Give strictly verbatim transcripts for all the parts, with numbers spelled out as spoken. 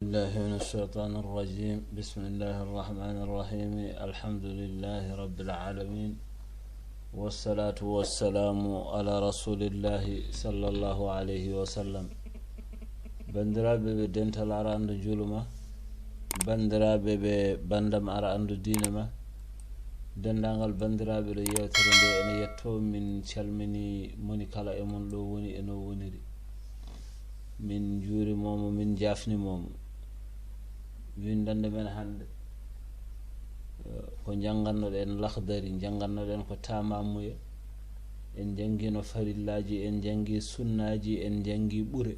بالله من الشيطان الرجيم. بسم الله الرحمن الرحيم. الحمد لله رب العالمين. والصلاة والسلام على رسول الله صلى الله عليه وسلم. Banndiraaɓe ɓe dental ara anndu juulu ma, banndiraaɓe ɓe banndam ara anndu diine ma, denndaangal banndiraaɓe ɗo yeewtere nde ene yetto, min calmini moni kala e mon ɗo woni e no woniri. Min njuurimomo, min jaafnimomo. Winndannde men hannde, eh, ko njanngannoɗen Lahdari, njanngannoɗen ko Tamamuye. En njanngino farillaaji, en njanngi sunnaaji, en njanngi ɓure.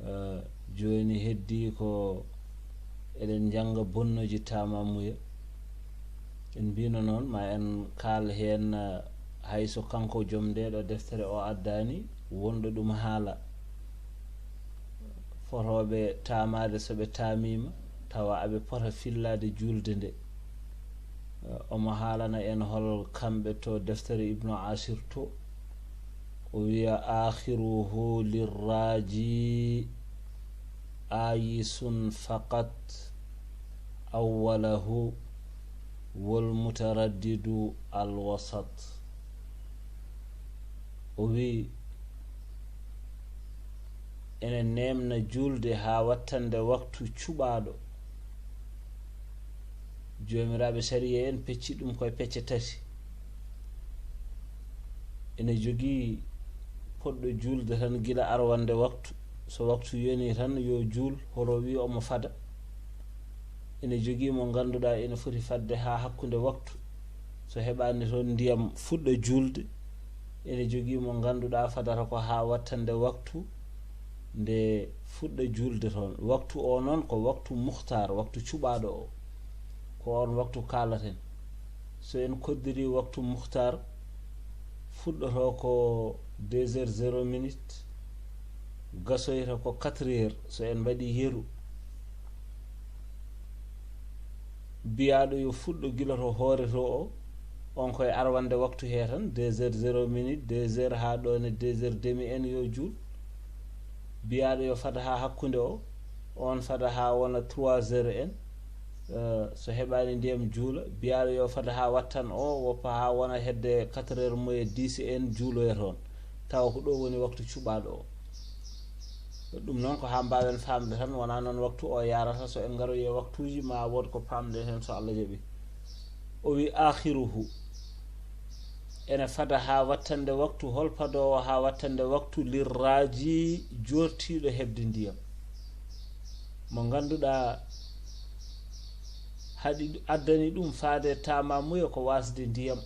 Eh, jooni heddii ko eɗen njannga bonnooji Tamamuye. En mbino noon, ma en kaal heen, eh, hay so kanko joom nde ɗo deftere o addaani, wonɗo ɗum haala. Fotooɓe taamaade so ɓe taamiima, tawa aɓe pota fillaade juulde nde. Eh, omo haalana en hol kamɓe to deftere Ibnu Ashir to. O wiya, "Akhiruhu lirraji ayisun faqat, awwalahu wal mutaraddidu alwasat." O wi, ene neemna juulde haa wattande waktu cuɓaaɗo. Joomiraaɓe sariya en pecci ɗum koye pecce tati. Ene jogii poɗɗo juulde tan gila arwande waktu. So waktu yoni tan yo juul, horo wi omo fada. Ene jogii mo ngannduɗaa ene foti fadde haa hakkunde waktu. So heɓaani toon ndiyam fuɗɗa juulde, ene jogii mo ngannduɗaa fadata ko haa wattande waktu nde fuɗɗa juulde toon. Waktu o noon ko waktu muhtaar, waktu cuɓaaɗo o. Ko oon waktu kaalaten. So en koddiri waktu muhtaar, fuɗɗoto ko deux heures zéro minute, gasoyta ko quatre heures, so en mbaɗi yeru. Biyaaɗo yo fuɗɗo gila to hoore to o, on koye arwande waktu he tan, deux heures zéro minute, deux heures haa ɗo ne deux heures demi en yo juul. Biyaaɗo yo fada haa hakkunde o, on fada haa wona trois heures en. Eh, so heɓaani ndiyam juula. Biyaaɗo yo fada haa wattan o, woppa haa wona hedde quatre heures moye dix en juuloya toon. Tawa ko ɗo woni waktu cuɓaaɗo o. Ɗum noon ko haa mbaawen faamde tan, wonaa noon waktu o yaarata. So en ngaroyi e waktuuji, ma wood ko paamde heen, so Allah jaɓi. O wi, "Akhiruhu." Ene fada haa wattande waktu, hol padoowo haa wattande waktu lirraaji joortiiɗo heɓde ndiyam? Mo ngannduɗaa haɗi, addani ɗum faade tamamuye ko wasde ndiyam,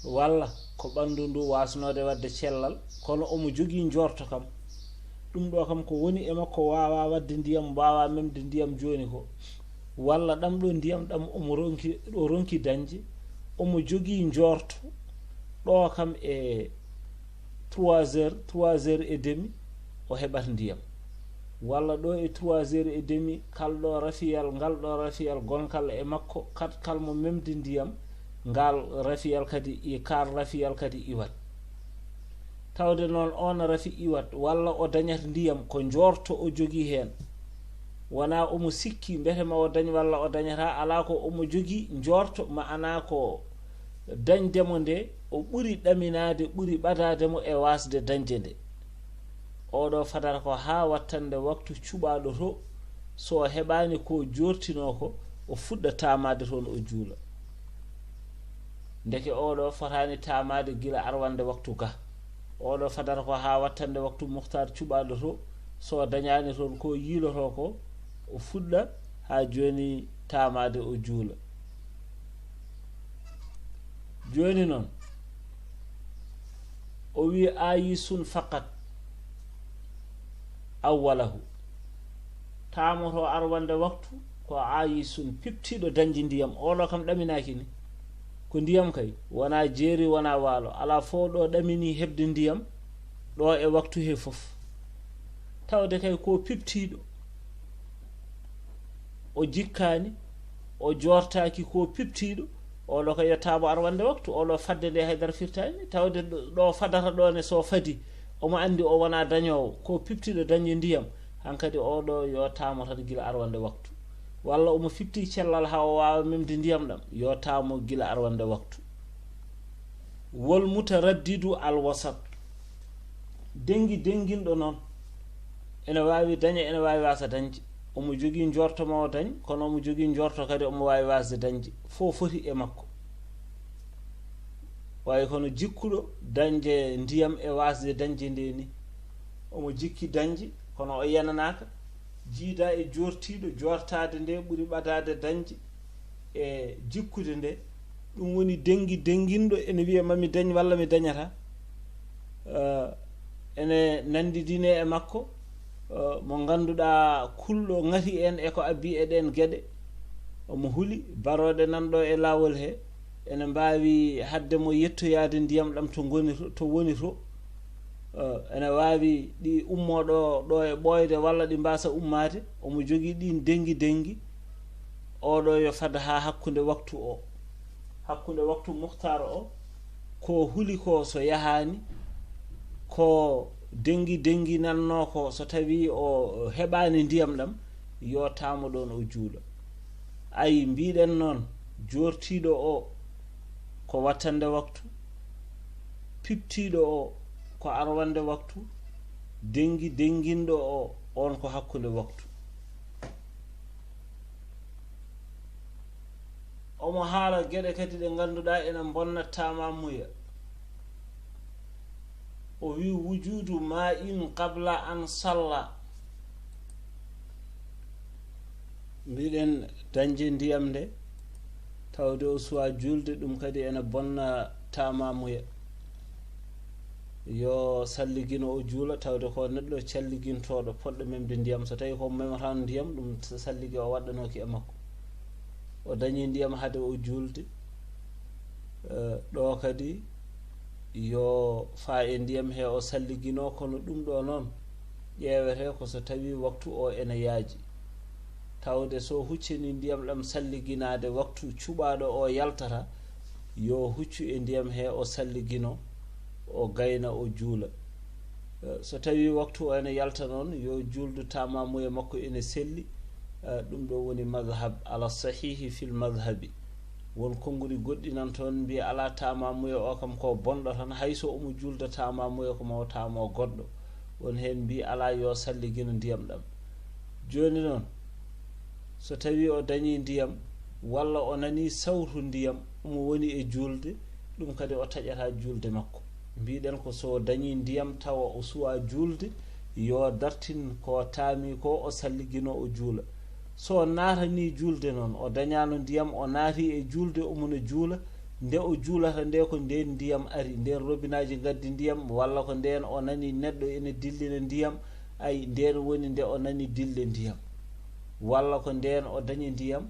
walla ko ɓanndu ndu wasnoode waɗde cellal, kono omo jogii njoorto kam. Ɗum ɗo kam ko woni e makko waawa waɗde ndiyam, waawa memde ndiyam jooni ko. Walla ɗam ɗo ndiyam ɗam omo ronki, o ronki dañde, omo jogii njoorto ɗo kam e trois heures, trois heures et demi o heɓat ndiyam. Walla ɗo e trois heures et demi, kal ɗo rafiyal, ngal ɗo rafiyal gonkal e makko, kat kal mo memde ndiyam, ngal rafiyal kadi i-, kal rafiyal kadi iwat. Tawde noon on rafi iwat, walla o dañat ndiyam, ko njoorto o jogii heen. Wonaa omo sikki mbete ma o dañ walla o dañataa, alaa, ko omo jogii njoorto, ma'anaa ko dañde mo nde, o ɓuri ɗaminaade, ɓuri ɓadaade mo e waasde dañde nde. Oɗo fadata ko haa wattande waktu cuɓaaɗo to, so o heɓaani ko joortinoo ko, o fuɗɗa taamaade toon o juula. Ndeke oɗo fotaani taamaade gila arwande waktu ga. Oɗo fadata ko haa wattande waktu muhtaar cuɓaaɗo to, so o dañaani toon ko yiilotoo ko, o fuɗɗa haa jooni taamaade o juula. Jooni noon, o wi, "Ayisun faqat awwalahu." Taamoto arwande waktu ko ayisun, piɓtiiɗo dañde ndiyam. Oɗo kam ɗaminaaki ni. Ko ndiyam kay, wonaa jeeri, wonaa waalo. Alaa fof ɗo ɗamini heɓde ndiyam, ɗo e waktu he fof. Tawde kay ko piɓtiiɗo. O jikkaani, o joortaaki ko piɓtiiɗo. Oɗo kay yo taamo arwande waktu, oɗo fadde nde haydara firtaani. Tawde ɗo, ɗo fadata ɗo ne so fadi, omo anndi o wonaa dañoowo, ko piɓtiiɗo dañde ndiyam, hankadi oo ɗoo yo taamo tan gila arwannde waktu. Walla omo fiɓtii cellal haa o waawa memde ndiyam ɗam, yo taamo gila arwannde waktu. Wal mutaraddidu al wasat. Dengi denginɗo noon, ene waawi daña, ene waawi waasa dañde. Omo jogii njorto ma o dañ, kono omo jogii njorto kadi omo waawi waasde dañde. Fof foti e makko. Waawi kono jikkuɗo dañde ndiyam e waasde dañde nde ni. Omo jikki dañde, kono o yenanaaka. Jiida e joortiiɗo, joortaade nde ɓuri ɓadaade dañde e jikkude nde. Ɗum woni dengi denginɗo ene wiya mami dañ walla mi dañata. Eh, ene nanndidine e makko, eh, mo ngannduɗaa kulɗo ŋati en e ko abbi e ɗeen geɗe. Omo huli barooɗe nanɗo e laawol he, ene mbaawi hadde mo yettoyaade ndiyam ɗam to ngoni to, to woni to. Eh, ene waawi ɗi ummoo ɗo, ɗo e ɓooyde walla ɗi mbaasa ummaade. Omo jogii ɗiin dengi dengi. Oo ɗoo yo fad haa hakkunde waktu o. Hakkunde waktu muhtaar o, ko huli ko so yahaani, ko dengi denginannoo ko so tawii o heɓaani ndiyam ɗam, yo taamo ɗoon o juula. Ayi, mbiɗen noon, joortiiɗo o ko wattande waktu, piɓtiiɗo o ko arwannde waktu, dengi denginɗo o, oon ko hakkunde waktu. Omo haala geɗe kadi ɗe ngannduɗaa ene mbonna taamamuya. O wi: "Wujudu ma in qabla an salla." Mbiɗen dañde ndiyam nde, tawde o suwaa juulde, ɗum kadi ene bonna taamamuya. Yo salligino o juula, tawde ko neɗɗo calligintooɗo, poɗɗo memde ndiyam. So tawii ko memataano ndiyam, ɗum salligi o waɗɗanooki e makko. O dañii ndiyam hade o juulde. Eh, ɗo kadi yo faa e ndiyam he o salliginoo, kono ɗum ɗo noon ƴeewete ko so tawii waktu o ene yaaji. Tawde so huccini ndiyam ɗam salliginaade waktu cuɓaaɗo o yaltata, yo huccu e ndiyam he o salligino, o gayna, o juula. Eh, so tawii waktu o ene yalta noon, yo juuldu taamamuya makko ene selli. Eh, ɗum ɗo woni madhab ala sahihi fil madhabi. Won konngudi goɗɗi nan toon mbiya alaa, taamamuya o kam ko bonɗo tan, hay so omo juulda taamamuya ko mo taamo goɗɗo. Won heen mbiya alaa, yo salligino ndiyam ɗam. Jooni noon, so tawii o dañii ndiyam walla o nanii sawtu ndiyam, omo woni e juulde, ɗum kadi o taƴataa juulde makko. Mbiɗen ko so o dañii ndiyam tawa o suwaa juulde, yo dartin ko taami ko, o salligino o juula. So o naatanii juulde noon, o dañaano ndiyam, o naati e juulde, omo no juula, nde o juulata nde ko ndeen ndiyam ari, ndeen robinaaji ngaddi ndiyam, walla ko ndeen o nanii neɗɗo ene dillina ndiyam, ay, ndeen woni nde o nanii dille ndiyam, walla ko ndeen o dañi ndiyam,